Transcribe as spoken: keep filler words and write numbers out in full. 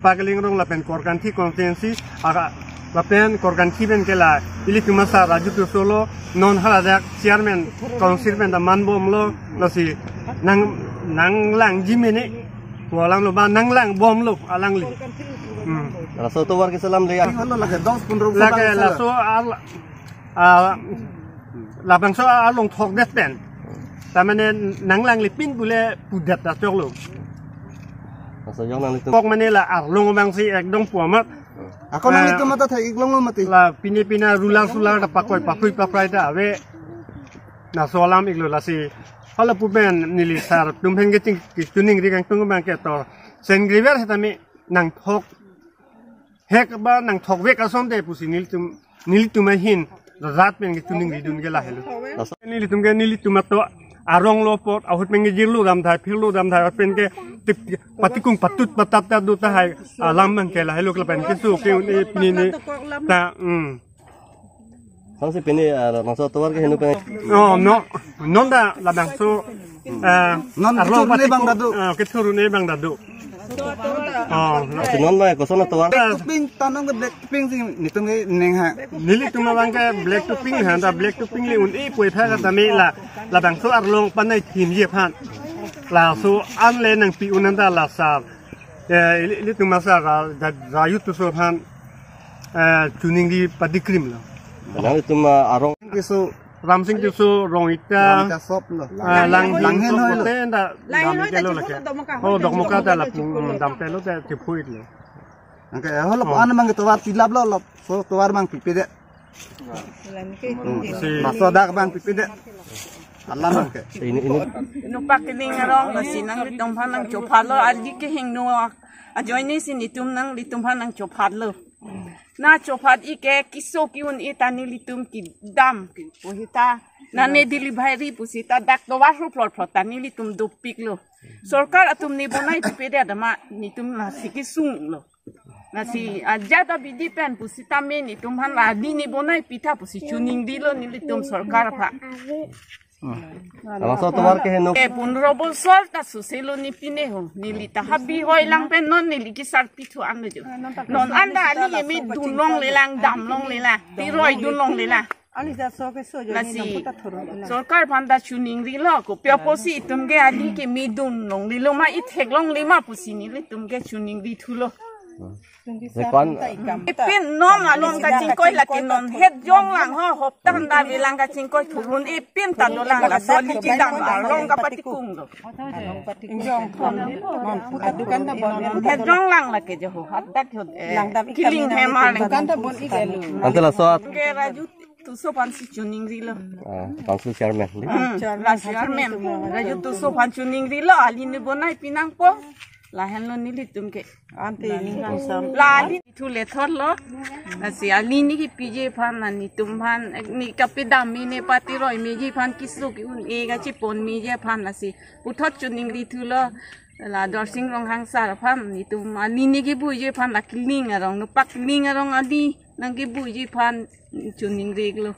Pakaling rong lapen Korkanthi constituency, aka lapen Korkanthi pen ke la ilitum asar Raju Tisso lo, non haladak chairman council pen ta man bomlo, lasi nang, nanglangji mene, pu alam lo ba nanglang bomlo alangli. Hmm. Laso tovar ke selam le ya. Holo lake dos pondro Lake laso al-, ah, labangso along thokdet pen. Ta mane nanglanglepin pule pudet ta choklo. Laso jong nanglitum. Kok mane la arlong abang si ekdom pu amat. Ako Eh, nanglitum mata thai iklong lo mati. La pine pine ruler suler ta pakoi papui paprai ta ave. Laso alam iklo lasi. Hala pu pen neli sar atum pen ke ching, chuningri kangtung abang ke to. Sen griver hetame nangthok hek ba nangthokvek ason te pusi nelitum, nelitum ahin rat pen ke chuningridun ke lahelo. Nelitum ke nelitum ato arong lo apot ahut pen ke jirlo dam thai, phirlo dam thai, ahut pen ke tip, patikung patut patat ta do tahai alam abang ke lahelo, lapen keso ke un-e pini ni ta, hmm. Sangsi pini, ah, labangso tovar ke heno pen. Oh, no, non ta labangso, ah, Non arlong kethurune abang pati ta do. Ah, kethurune abang ta do. Oh, no. Si non ba koson tovar. Black to pink, tanong ke black to pink si nelitum ke neng ha. Nelitum abang ke black to pink ha, ta black to pink le un-e pu aphan ta me la, labangso arlong panai thimji aphan. Laso an le nangpi un-an ta la sar. Eh, ili, ilitum asar Ra-, Ra-, Raju Tisso aphan, eh, chuningri padikrimlo. Nanglitum, ah, arong. Tisso, Ramsing Tisso, Rongita, Rongita sop lo. Ah, Langhin Langhin sop hoi lo. Bote enda Langhin dam hoi ta kelo chiphu lake. Lo, Domoka hoi Oh, ta Domoka ta la chiphu pung lo. Dam telo ta chiphu lo. Anke holo Oh. An abang ke tovar tilap lo, lo. So tovar abang pipe de. Hmm. Si Laso dak abang pipe de. Alam abang ke. Ini, ini. Nupak kining arong lasi nanglitum aphan nangchophatlo, ali kehingno ajoine si nelitum nanglitum aphan nangchophatlo. Na chophat-i ke keso ke-un-e ta nelitum kedam ke pu hita. Na ne delivery pusita dak tovar hu phlot phlot ta nelitum dopiklo. Sorkar atum ne bonai pipe de dama nelitum lasi kesunglo. Lasi ajat abidi pen pusitame nelitum aphan la di ne bonai pitha pusi chuningrilo nelitum sorkar aphan. Labangso tovar ke heno. Eh, pondro bosor ta soselo ne pine ho. Neli ta habi hoi lang pen non neli kesar pithu an lo jo. Non an ta ali ke me dun longle lang, dam longle lang, tiroi dun longle lang. Lasi sorkar aphan ta chuningrilo, kopi apotsi itum ke ali ke me dun longlelo ma, ithek longle ma pusi nelitum ke chuningri thulo. Lekon. Ipin non along kachingkoi lake non het jong lang ho, hopta handa avelang kachingkoi thurun ipin ta dolang, laso ali kedam arlong kapatikung lo. Ingjong thon. Adukan ta bon. Het jong lang lake jo ho, hadak ho, eh, Langdam ik kiling kami hemar nang. Dukan ta bon ik elu. Ante laso at- Ke Raju Tisso aphan si chuningrilo. Ah, council chairman, di? Hmm, Chairman. La chairman. Raju Tisso aphan chuningrilo, ali ne bonai pinangpo. Lahenlo nelitum ke. Ante ning kangsam. La ali thu le thorlo. Lasi ali ne kepiji aphan, la nelitum aphan, eh, ne kapedam me ne patiroi meji aphan, keso ke-un-e kachepon meji aphan lasi puthot chuningri thulo. La Dorsing Ronghang sar aphan nelitum ali ne kebuji aphan, la kiling arong, nupak kiling arong ali nangkebuji aphan chuningrilo.